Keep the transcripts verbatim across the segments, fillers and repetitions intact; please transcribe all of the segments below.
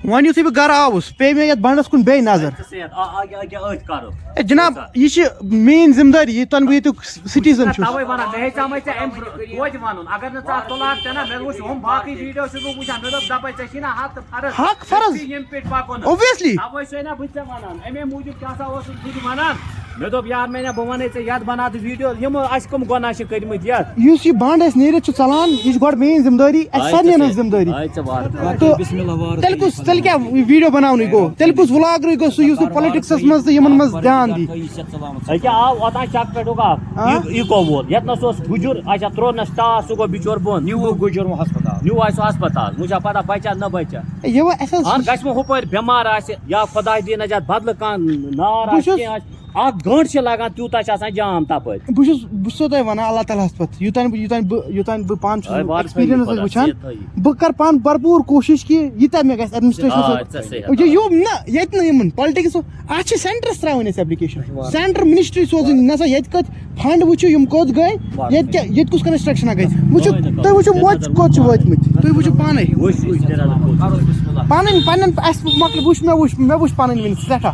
وۄنۍ یُتھُے بہٕ گرٕ آوُس، پیٚیہِ مےٚ یَتھ بنٛڈَس کُن بیٚیہِ نظر۔ ژٕ یَتھ، آ، آ، یہِ، یہِ، یہِ أتھۍ کَرو۔ اے جناب، یہِ چھِ میٛٲنۍ ذمہٕ دٲری، یہِ تۄہہِ بہٕ ییٚتیُک citizen چھُس۔ تَوَے وَنان، مےٚ ہیٚژیٛامَے ژےٚ اَمہِ برٛونٛہہ توتہِ وَنُن۔ اگر نہٕ ژٕ اَتھ تُلہٕ ہاکھ ژےٚ نہ، مےٚ وٕچھ ہُم باقٕے video چھُس بہٕ وٕچھان، مےٚ دوٚپ، دَپَے ژےٚ چھی نہ حق تہٕ فرض۔ حق فرض۔ ژےٚ چھُے ییٚمہِ پیٚٹھۍ پَکُن۔ Obviously۔ تَوَے چھُسَے نہ بہٕ تہِ ژےٚ وَنان، اَمے موٗجوٗب کیٛاہ سا اوسُس بہٕ تہِ وَنان۔ مےٚ دوٚپ، یار، مےٚ نہ، بہٕ وَنَے ژےٚ، یَتھ بَناو تہٕ video، یِمو اَسہِ کَم گۄناہ چھِ کٔرمٕتۍ یَتھ۔ یُس یہِ بانٛڈ اَسہِ نیٖرِتھ چھُ ژَلان، یہِ چھِ گۄڈٕ میٛٲنۍ ذمہٕ دٲری، اَسہِ آے ژےٚ سارنٕے ہٕنٛز سۭتۍ، ذمہٕ دٲری۔ آے ژےٚ وارٕ۔ تہٕ بسم اللہ وارٕ تیٚلہِ کُس، تیٚلہِ کیٛاہ video بناونٕے گوٚو؟ تیٚلہِ کُس vloggerٕے گوٚو سُہ، یُس نہٕ politicsَس منٛز تہٕ یِمَن منٛز دھیان دی؟ أکیٛاہ آو اوٚتام چَک پٮ۪ٹھُک اَکھ۔ آ؟ یہِ، یہِ گوٚو وول۔ یَتھ نہ سا اوس گُجُر، اچھا، ترٛوونَس ٹاس، سُہ گوٚو بِچور بۄن۔ نیوٗ گُجُر وۄنۍ ہسپتال۔ نیوٗ آسہِ سُہ ہسپتال۔ وٕچھا پَتہ بَچا نہ بَچا۔ ہے، یہِ وۄنۍ اَسہِ حظ اَہَن، گژھِ وۄنۍ ہُپٲرۍ بٮ۪مار آسہِ یا خۄداے دِیِن نجات، بدلہٕ کانٛہہ نار بہٕ آسہِ، چھُس کینٛہہ آسہِ۔ اکھ گٲنٛٹہٕ چھِ لگان، تیوٗتاہ چھِ آسان جام تپٲرۍ۔ بہٕ چھُس، بہٕ چھُسو تۄہہِ ونان، اللہ تعالیٰ ہس پتھ، یوٗتانۍ بہٕ، یوٗتانۍ بہٕ، یوٗتانۍ بہٕ پانہٕ چھُس ہے، وارٕ تھٲیِو، experience خۄدا وٕچھان، صحت تھٲیِو۔ بہٕ کرٕ پانہٕ بھرپوٗر کوٗشِش کہِ ییٖتیٛاہ مےٚ گژھِ administration آ، سۭتۍ۔ ژےٚ صحت۔ یہِ یِم نہ، ییٚتہِ نہٕ یِمن politics، اتھ چھِ centreس ترٛاوٕنۍ اَسہِ application۔ Centre ministry سوزٕنۍ، نہ سا ییٚتہِ کتہِ fund وٕچھِو، یِم کوٚت گٔے، ییٚتہِ کیٛاہ، ییٚتہِ کُس constructionا گژھِ؟ وٕچھِو، تُہۍ وٕچھِو موچہِ کوٚت چھِ وٲتمٕتۍ، تُہۍ وٕچھِو پانے۔ وٕچھ، وٕچھ، تیرا لڑکہٕ۔ پنٕنۍ، پنٕنۍ، اَسہِ مۄکلہِ، وٕچھ مےٚ، وٕچھ، مےٚ وٕچھ پنٕنۍ وٕنہِ سٮ۪ٹھاہ۔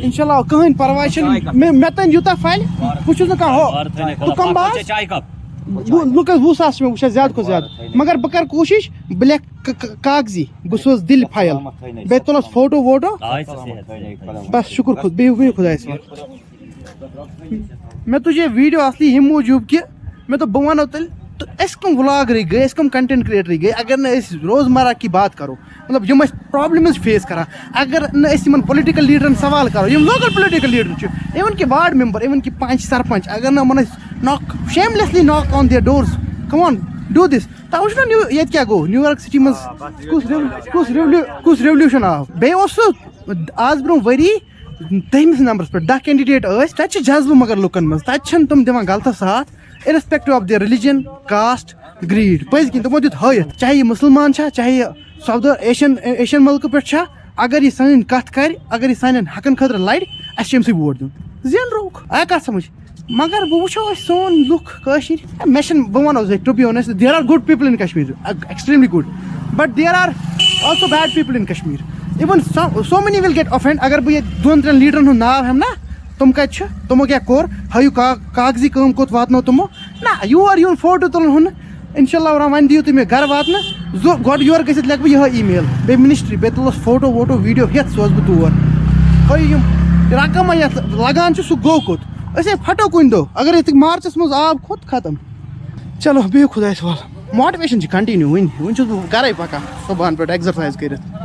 انشاءاللہ، کٕہٕنۍ پرواے چھُنہٕ۔ مےٚ، مےٚ تانۍ یوٗتاہ پھلہِ، بہٕ چھُس نہٕ کانٛہہ ہُہ۔ تُکم باز۔ چاے کپ۔ وُہ، لُکس وُہ ساس چھِ مےٚ وٕچھان، زیادٕ کھۄتہٕ زیادٕ۔ مگر بہٕ کرٕ کوٗشِش، بہٕ لیکھٕ ک-، ک-، کاغذی، بہٕ سوزٕ دِلہِ فایل۔ بیٚیہِ تُلس فوٹو ووٹو۔ آے ژےٚ صحت۔ بس، شُکر خۄد-، بِہِو، بِہِو خۄدایَس حوالہٕ۔ مےٚ تُج یہِ video اصلی ییٚمہِ موٗجوٗب کہِ مےٚ دوٚپ، بہٕ وَنو تیٚلہِ، تہٕ أسۍ کٕم vloggerٕے گٔے، أسۍ کٕم content creatorٕے گٔے، اگر نہٕ أسۍ روزمرہ کی بات کرو، مطلب، یِم أسۍ problems face کران، اگر نہٕ أسۍ یِمن political leaderن سوال کرو، یِم local political leader چھِ، even کہِ ward member، even کہِ پنچ، سرپنچ، اگر نہٕ یِمن أسۍ knock، shamelessly knock on their doors، come on, do this۔ تۄہہِ وٕچھو نا نیو-، ییٚتہِ کیٛاہ گوٚو، نیویارک سٹی منٛز کُس ریو-، کُس ریولو-، کُس revolution آو؟ بیٚیہِ اوس سُہ آز برونٛہہ ؤری دٔہمِس نمبرس پٮ۪ٹھ، دَہ candidate ٲسۍ، تَتہِ چھِ جذبہٕ مگر لُکن منٛز، تَتہِ چھِنہٕ تِم دِوان غلطس ساتھ، irrespective of their religion, caste, greed۔ پٔزۍ کِنۍ تِمو دیُت ہٲیِتھ، چاہے یہِ مُسلمان چھا، چاہے یہِ سعودی ایشین، ایشین مُلکہٕ پٮ۪ٹھ چھا، اگر یہِ سٲنۍ کتھ کرِ، اگر یہِ سانٮ۪ن حقن خٲطرٕ لڑِ، اَسہِ چھُ أمۍ سٕے ووٹ دیُن۔ زینروُکھ۔ آیا کتھ سمجھ؟ مگر وۄنۍ وٕچھو أسۍ سون لُکھ کٲشِر۔ مےٚ چھِنہٕ، بہٕ وَنو تۄہہِ، to be honest, there are good people in Kashmir, extremely good, but there are also bad people in Kashmir. Even so, so many will get offend اگر بہٕ ییٚتہِ دۄن ترٛٮ۪ن لیٖڈرَن ہُنٛد ناو ہٮ۪مہٕ نا، تِم کَتہِ چھِ، تِمو کیٛاہ کوٚر، ہٲیِو کا-، کاغذی کٲم کوٚت واتنٲو تِمو۔ نہ، یور یُن فوٹو تُلُن ہُنہٕ، انشاء اللہ الرحمن، وۄنۍ دِیِو تُہۍ مےٚ گرٕ واتنہٕ۔ زُ-، گۄڈٕ یورٕ گٔژھِتھ لیکھٕ بہٕ یِہوٚے email، بیٚیہِ ministry، بیٚیہِ تُلَس فوٹو ووٹو video ہٮ۪تھ سوزٕ بہٕ تور۔ ہٲیِو یِم رقم یَتھ لگان چھُ، سُہ گوٚو کوٚت؟ أسۍ ہے پھٹو کُنہِ دۄہ، اگر ییٚتہِ مارچَس منٛز آب کھوٚت، ختم۔ چلو، بِہِو خۄدایَس حوالہٕ۔ Motivation چھِ continue وٕنہِ، وٕنہِ چھُس بہٕ گرَے پَکان صُبحَن پٮ۪ٹھ exercise کٔرِتھ۔